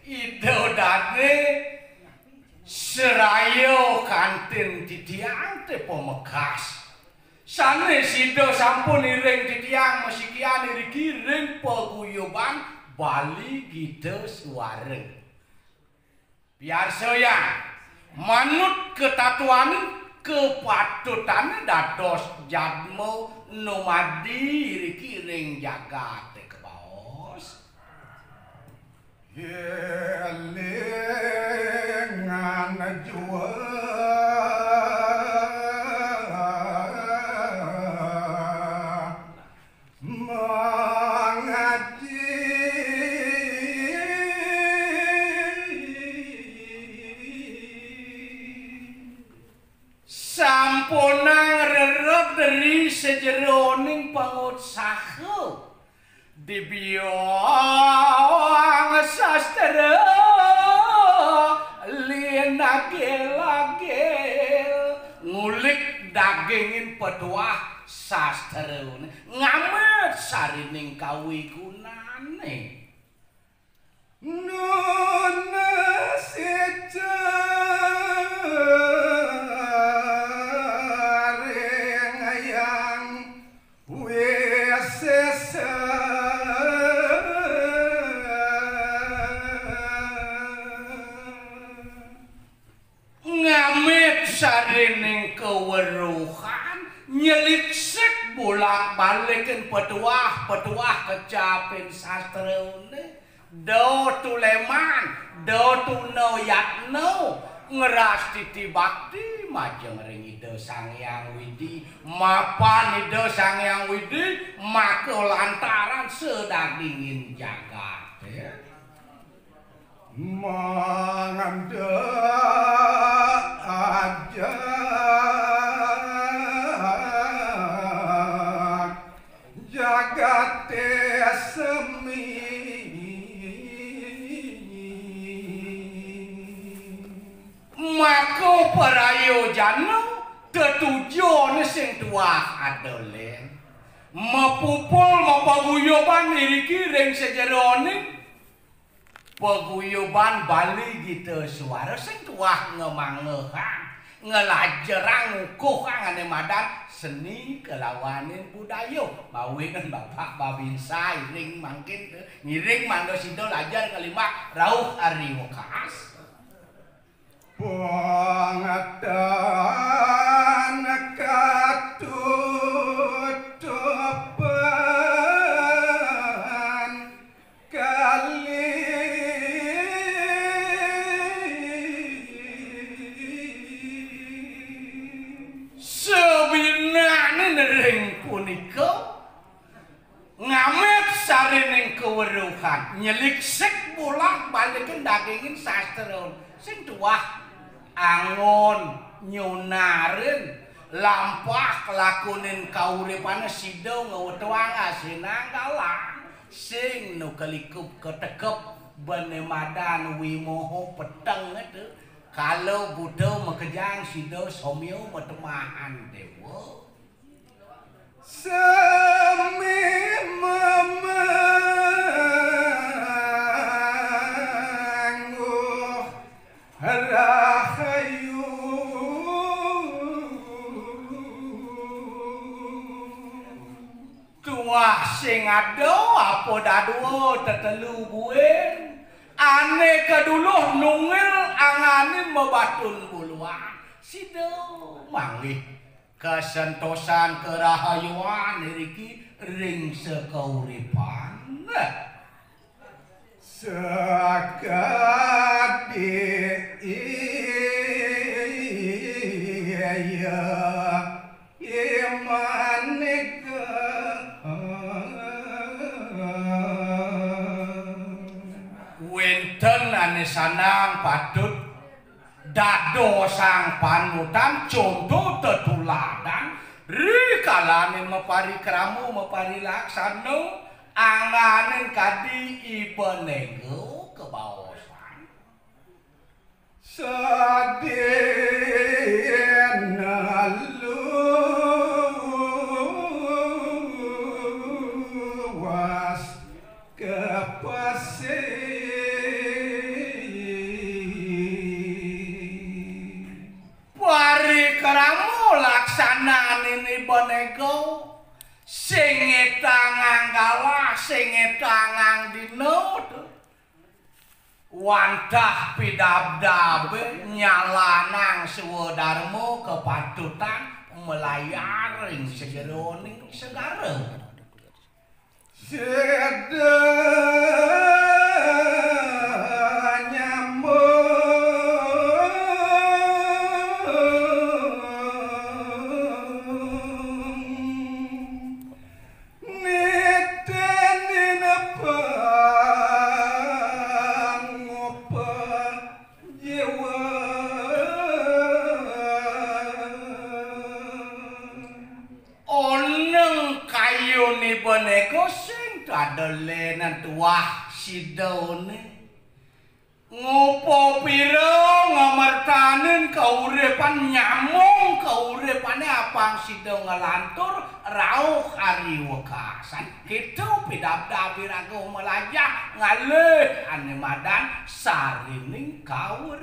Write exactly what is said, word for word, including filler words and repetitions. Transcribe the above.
Ida dané seraya kantin titiang té pamekas. Sané sida sampun iring titiang masikian iriki ring paguyuban Bali Gita Suara. Piarsayang, manut katatuané, kapatutané dados jadma numadi iriki ring jagaté kabaos. Élingan jua mangaji. Sampunang rered ri sajeroning pangutsaha. Dibiang sastra linagil-agil, ngulik dagingin petuah sastrané, ngamit sarining kawigunané. Nunas icaring Hyang Wisesa. Ngamit sarining kaweruhan, nyeliksik bolak-balikin petuah-petuah kecapin sastrané, da tuléman, da tuna yatna, ngrastiti bakti majeng ring Ida Sang Hyang Widhi, mapan Ida Sang Hyang Widhi, maka lantaran sadagingin jagaté. Mangda ajak jagaté semi. Maka prayojana tetujon sing tuah ada lén. Mapupul mapaguyuban iriki ring sajeroning Paguyuban Bali Gita Suara sing tuah ngamanggehang, nglajerang, ngukuhang ané madan seni kalawaning budaya. Mawinan Bapak Babinsa iring mangkin, ngiring mangda sida lajar ngalimbak rauh ari wekas. Pangatan katutupan kali. Sabinané ring punika, ngamit sarining kaweruhan, nyeliksik bolak-balikin dagingin sastra sing tuah anggon nyunarin lampah kalakunin kauripané sida ngwetuang asinang galang sing nukelikup katekep bené madan wimoha peteng itu, kala buta makejang sida somya matemahan déwa. Sami mamangguh rahayu. Tuah sing ada apa dadua tetelu buin, ané kaduluh nunggil angané mabatun buluan. Sida manggih kasentosan karahayuan iriki ring sakauripan. Sakadi iya imanika. Wénten ané sandang patut dadosang panutan, conto tetuladan, rikalané maparikrama, maparilaksana, angané kadi iba néga kabaosan. Sadina luas Parikrama laksanane Ni Bene Ega, sing ngetangang galah, sing ngetangang dina, to. Wantah pidabdabe nyalanang swadarma kapatutan malayar ing sajeroning segara. Sida nyambung nitene pangupa jiwa. Oneng kayune Ni Bene Ega sing tada lenan tuah sidane. Ngupa pira ngamertanin kauripan, nyambung kauripane apang sida nglantur rauh ari wekasan. Kitu pidabdab Iraga Malajah ngalih ane madan sarining kaur